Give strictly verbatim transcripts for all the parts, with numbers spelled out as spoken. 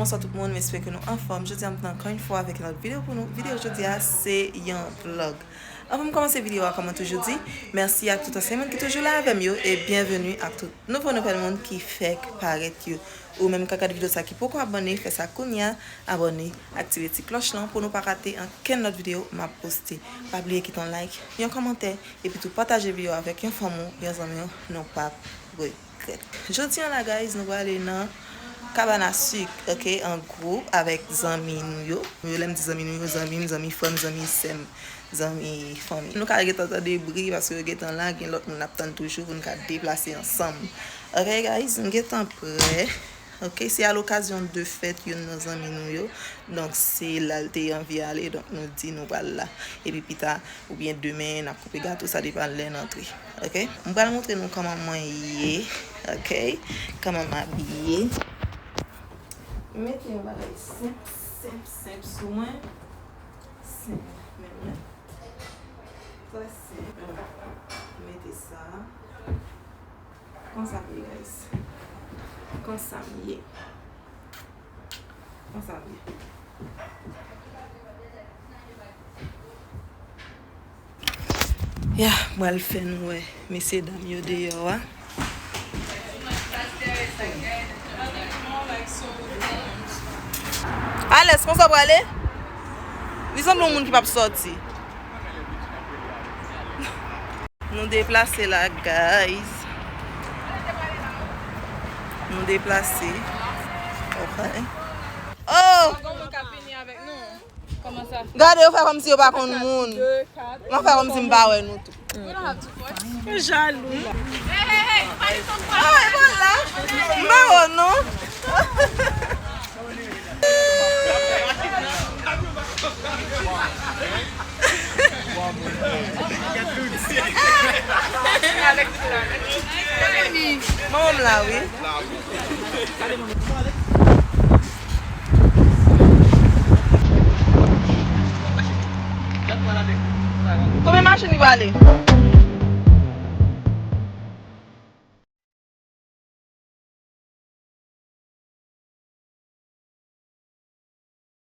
Bonswa tout moun, m espere ke nou anfòm. Jodi a, m vin ankò yon fwa avèk yon lòt videyo pou nou. Videyo jodi a, se yon vlog. Anvan m kòmanse videyo a, kòm mwen toujou di, mèsi ak tout ansyen moun ki toujou la avè m yo, e byenveni ak tout nouvo nouvèl moun ki fèk parèt yo. Ou menm k ap gade videyo sa ki poko abòne, fè sa kounye a, abòne, aktive ti klòch lan pou nou pa rate ankenn lòt videyo m ap poste. Pa bliye kite yon like, yon kòmantè, epi tou pataje videyo avèk yon fanmi w, yon zanmi w, nou p ap regrèt. Jodi a la, guys, nou prale nan Cabane à Sucre, ok, an gwoup avèk zanmi nou yo. Yo, lè m di zanmi nou yo, zanmi m, zanmi frè m, zanmi sè m, zanmi fanmi. Nou ka gentan tande bri paske yo gentan la, gen lòt moun n ap tann toujou pou n ka deplase ansanm. Ok, guys, nou gentan prè. Ok, se a lokazyon de fèt youn nan zanmi nou yo. Donk, se la l te anvi ale, donk nou di nou pral la. Epi pita, oubyen demen, n ap koupe gato, sa depann lè n antre. Ok? M pral montre nou kòman mwen ye. Ok? Kòman m abiye. M mete yon bagay senp, senp, senp sou mwen. Senp, menm, menm. Trè senp. M mete sa. Konsa m ye, guys. Konsa m ye. Konsa m ye. Ya, m pral fè nou wè mesye dam yo deyò a. Alès, konsa w prale? Li sanble yon moun ki p ap sòti. Nou deplase la, guys. Nou deplase. Ok. Oh! Gade, yo fè kòmsi yo pa konn moun. M ap fè kòmsi m pa wè nou tou. Jalou. Ah, e pa la. M pa wè w non. Manman m la, wi. Konbyen machin li prale?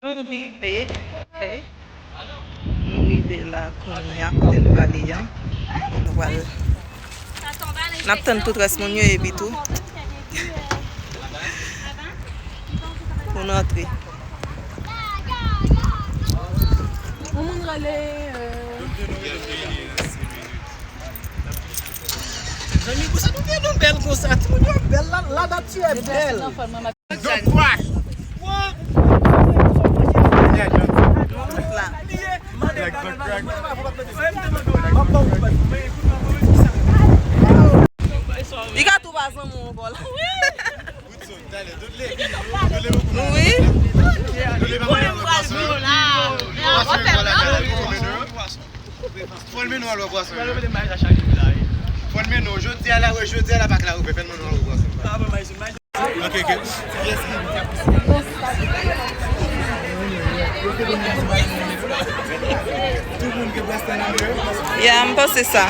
Nou rive, ok. Nou rive la kounye a, kote nou prale a. Nou pral, n ap tann tout rès moun yo epi tou pou n antre. Yon moun rele, euh, Zanmi, pou sa nou gen nou bèl konsa? Timoun yo bèl, la, la nature est belle. Dog crash. What? Yeah, dog. Dog crash. Li ka tou pa zanmi w ankò la. Wi. Fò l mennen w al wè pwason yo. Fò l mennen w, jodi a la, wè, jodi a la pa k la ouvè, fè l mennen w al wè pwason. Ok, ok. Tout moun gen braslè nan men yo. Ya, m panse sa.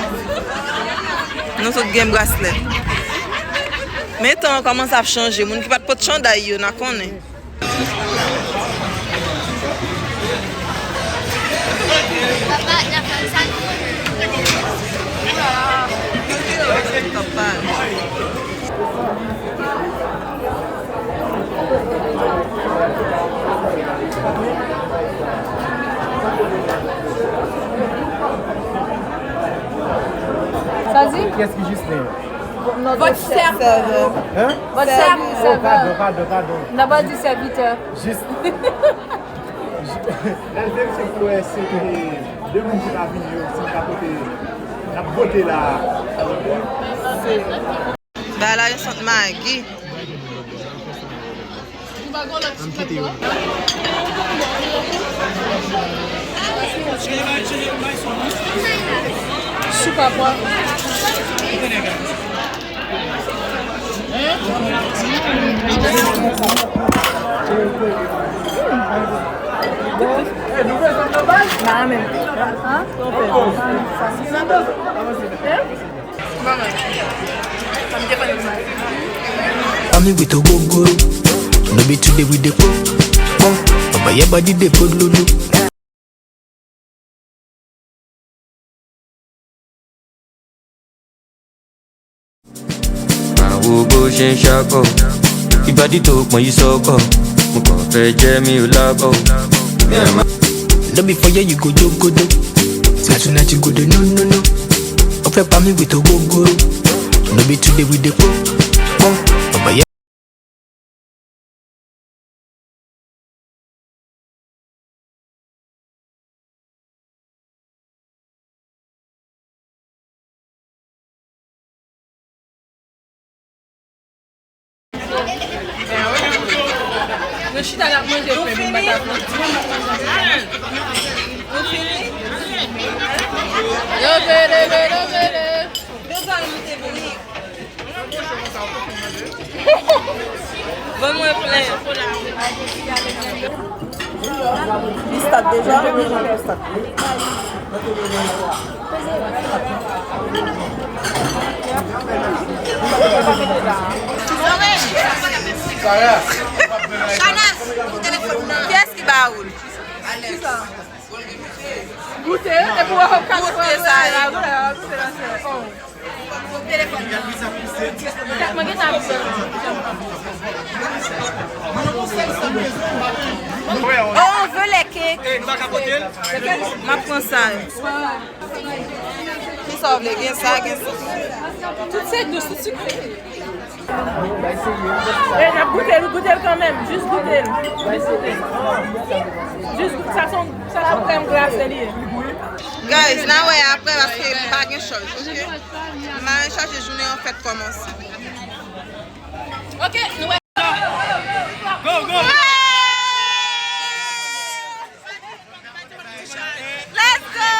Nou tout gen braslè. Men tan an kòmanse ap chanje. Moun ki pa t pot chanday yo, n a konnen. Sa di? Kiyès ki Jislin? Vòt sèvè. Hein? Vòt sèvè. Oh, padon, padon, padon. N a pa di sèvitè. Jis. Lè l verifye pou wè si se de moun ki pa vini yo, si n ka pote, n ap vote la. Bagay la resant magi. Ann kite yo. Soup a pwa. Tell me we to go good. No be today we dey go, go. Baba, your body dey go lulu. Àwọn bó ṣe ń ṣakọ, ìbàdí tó pọn yìí sọkọ, mo kàn fẹ́ jẹ́ mi ò lábọ̀. No be for here you go jogodo. Sasuna ti godo, no, no, no. Ó fẹ́ pa mí with ogogoro. No be today we dey go, go. Baba, yeah. Nou chita la manje, nou fini. Nou fini. Yo vele, vele, vele. Bon, mwen plen. Li stat deja, ou bezwen pou stat. Kiyès ki ba ou l? Goute, epi w ap gade sa, goute, goute nan sè. Oh. Kat mwen gen sa. Oh, on veut les cakes. M ap pran sa. Ki sa w vle? Gen sa, gen sa. Tout se dous, tout sikre. E n ap goute l, goute l kanmenm. Jis goute l. Jis goute l. Jis goute, sa se yon, sa se yon krèm glase li ye. Guys, n a wè apre paske m pa gen chòch, oke? M al chache jounen an fèt kòmanse. Oke, nou wè. Go, go! Let's go!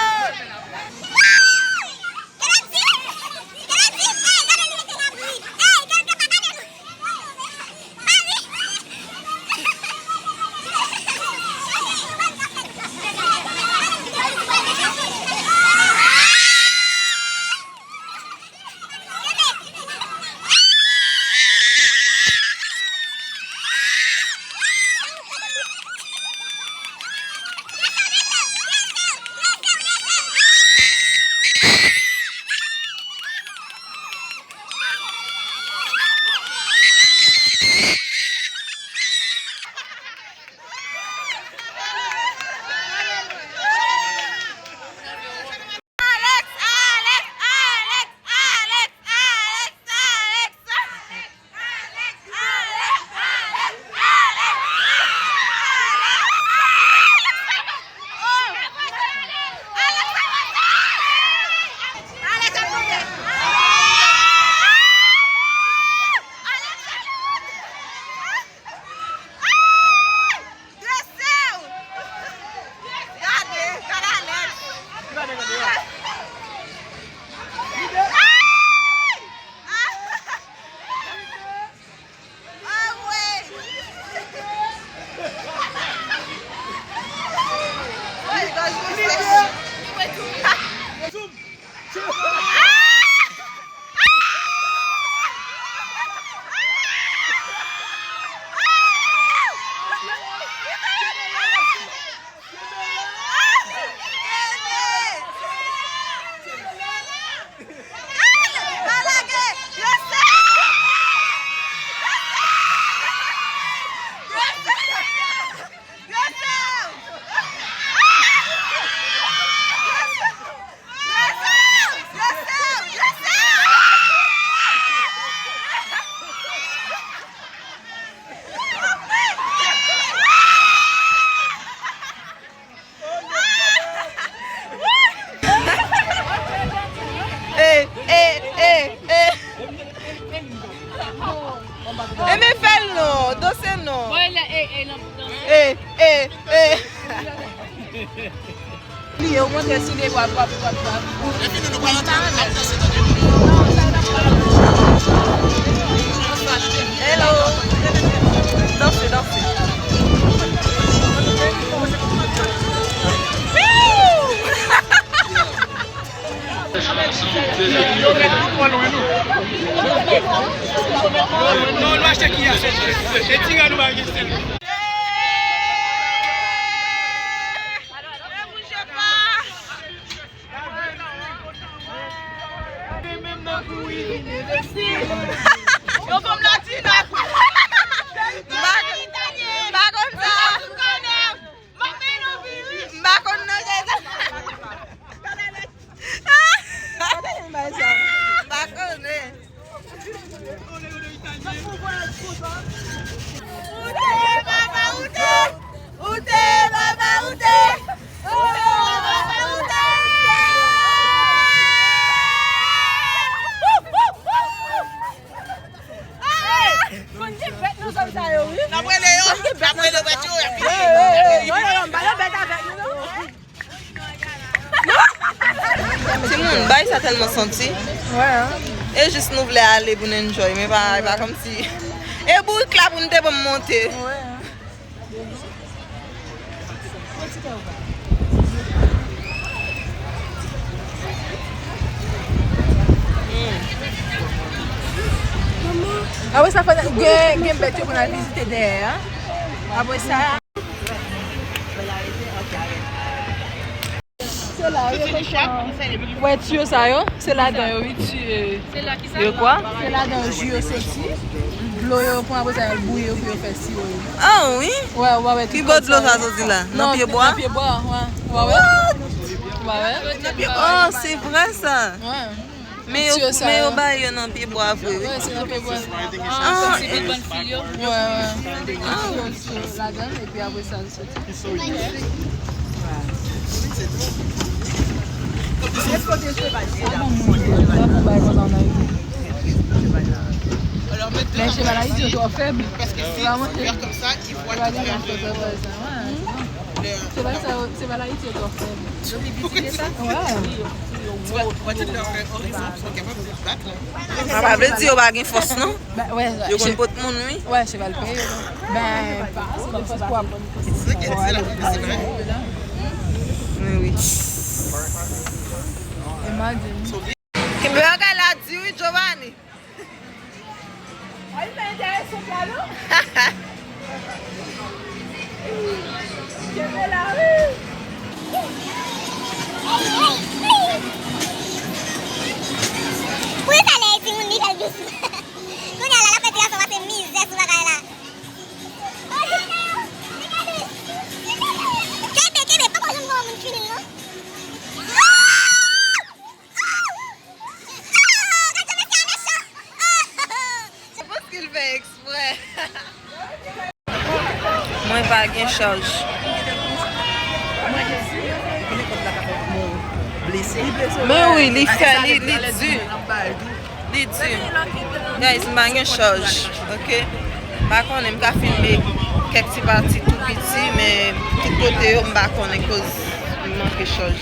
Gade, gade Alex. Ay! Ah! Ah, wey! Wey, gòj mwen sèch. Eh, eh, eh, eh. Eh, men fè l non, danse non. Eh, eh, eh. Li yo monte sou de bwa, bwa, bwa, bwa. Hello. Danse, danse. Yo mete nou twò lwen nou. Non, nou achte kiyès? E ti grenn nou pa gen sèl. Yo konn Latina. M pa konn sa. M pa konn nan. M pa konnen. Ou te, papa, ou te. Ou te, papa, ou te. Ou te, papa, ou te. Konn gen bèt nan zòn sa yo, wi. N ap rele yo, n ap rele bèt yo, y ap vini. Hey, hey, hey, non, non, non, pa gen bèt avèk nou, non. Timoun, bay sa tèlman santi. E jis nou vle ale pou n enjoy, men pa, e pa kòmsi. E bourik la pou n te ban m monte. Apre sa, fò gen, gen bèt yo pou n al vizite dèyè a. Apre sa. Se la, yo kontan. Wè, tiyo sa yo, se ladan yo, wi, tiyo. Yo kwa? Se ladan yo ji yo soti. Dlo yo pran, apre sa, yo bouyi yo pou yo fè siwo yo. Ah, wi? Wè, wè, wè. Ki bò dlo sa soti la? Nan pye bwa? Nan pye bwa, wè. Wè, wè. Wè, wè. Oh, se vrè sa. Wè. Men yo, men yo bay yo nan pye bwa vre, wi. Wè, se nan pye bwa. Ah, se tout bann fil yo. Wè, wè. Ah, yo ladan, epi apre sa, yo soti. Men cheval Ayiti yo twò fèb. Cheval sa yo, cheval Ayiti yo twò fèb. Sa pa vle di yo pa gen fòs, non. Yo konn pot moun, wi. Wè, cheval peye yo. Ben, pa, se de fòs pou ap. Wi, wi. Imagine. Kenbe bagay la di wi, Giovanni. Ay, sa enteresan, la, non? Kenbe la, wi. Pou sa lè timoun li fè l dous. Kounye a la, l ap fè ti gason pase mizè sou bagay la. Kenbe, kenbe, poko janm gon moun fini, non. Se paske l fè eksprè. Mwen pa gen chaj. Men wi, li fè, li, li di. Li di. Guys, m pa gen chaj, ok? M pa konnen, m ka filme kèk ti pati tou piti, men tout kote yo, m pa konnen koz m manke chaj.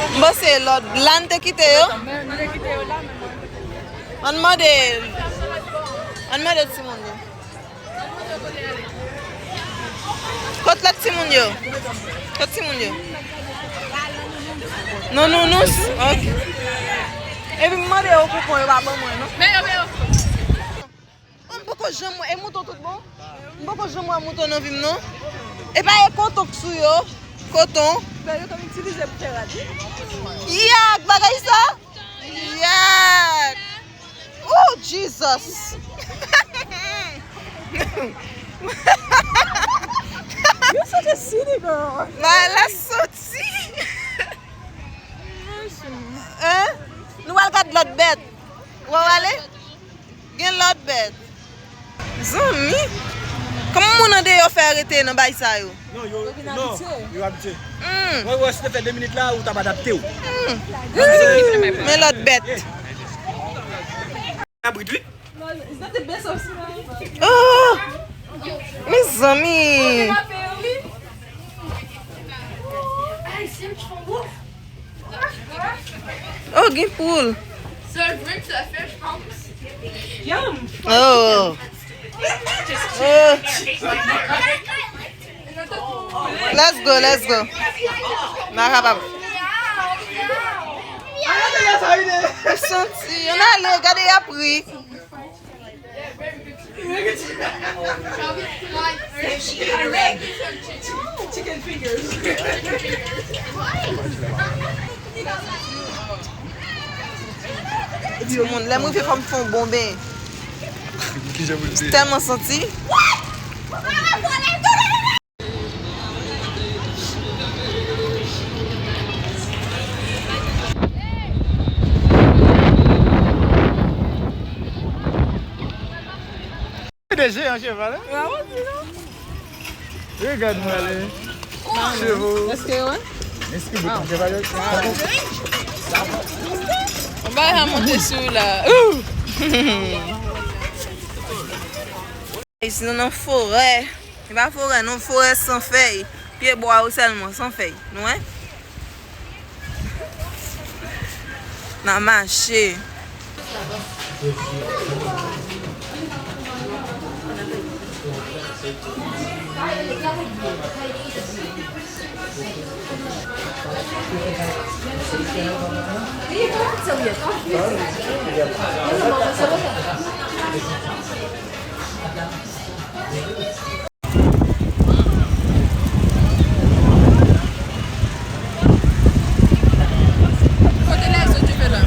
M panse lòt la n te kite yo. Ann mande, ann mande timoun yo. Kot lòt timoun yo? Kot timoun yo? Non, non, non. Ok. Epi m mande yo koupon, yo pa ban mwen, non. Men yo, men yo. Oh, m poko janm wè. E mouton tout bon? M poko janm wè mouton nan vi m, non. E pa e koton k sou yo. Koton. Men yo konn itilize pou fè rad, wi. Yak, bagay sa? Yak. Oh, Jesus. You such a silly girl. Mwen la soti. Hein? Nou al gad lòt bèt. Ou ale? Gen lòt bèt. Zanmi, kòman moun an deyò fè rete nan bay sa yo? Non, yo, non, yo abitye. Hmm. Wè, wè, si te fè de minit la, ou t ap adapte w. Hmm. Men lòt bèt. Abrit, wi. Oh, mezanmi. Oh, gen poul. Oh. Oh. Let's go, let's go. M pa kapab. Ou santi, ann ale, gade y ap ri. Timoun, lè m rive fò m fè yon bon benyen. Tèlman santi. De jeyan cheval, hein? Regad mwen ale. Chevaux. Èske wè? Èske de cheval? Ou bay a monte sou la. Ouh! Isi nou nan forè. Se pa forè non, forè san fèy. Pye bwa yo sèlman, san fèy. Nou wè? N a mache. Kote lèzòt yo fè la?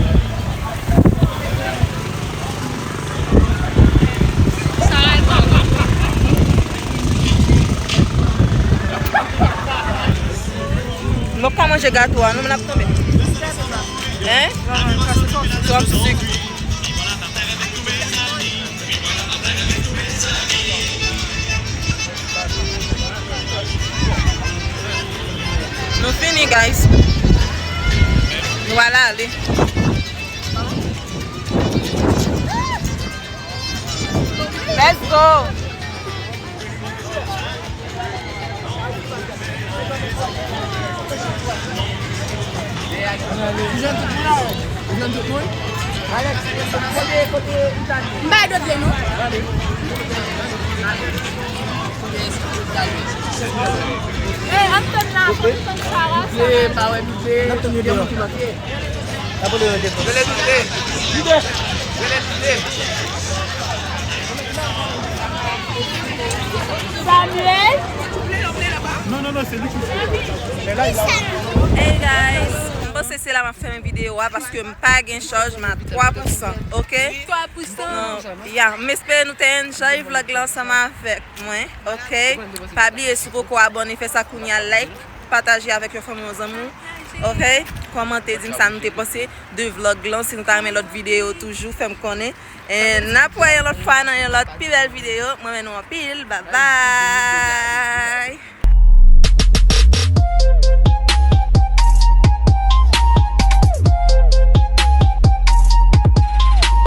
Nou pa manje gato a, nou, men n ap tonbe. Hein? Twòp sik. Nou fini, guys. Nou al ale. Let's go! M bay dlo dlo nou. Eh, ann tann la, ann tann Sara, Sara. N ap tann yo deyò. Samuel? Non, non, non, se li ki. Hey guys, m panse se la m ap fèmen videyo a paske m pa gen chaj, m a twa pousan, ok? Twa pousan. Non, ya, m espere nou te enjoy vlog la ansanm avèk mwen, ok? Pa bliye si w poko abòne, fè sa kounye a, like, pataje avèk yon fanmi, yon zanmi w, ok? Kòmante, di m sa nou te panse de vlog lan, si nou ta renmen lòt videyo toujou, fè m konnen. E n ap wè yon lòt fwa nan yon lòt pi bèl videyo. Mwen renmen nou anpil. Babay!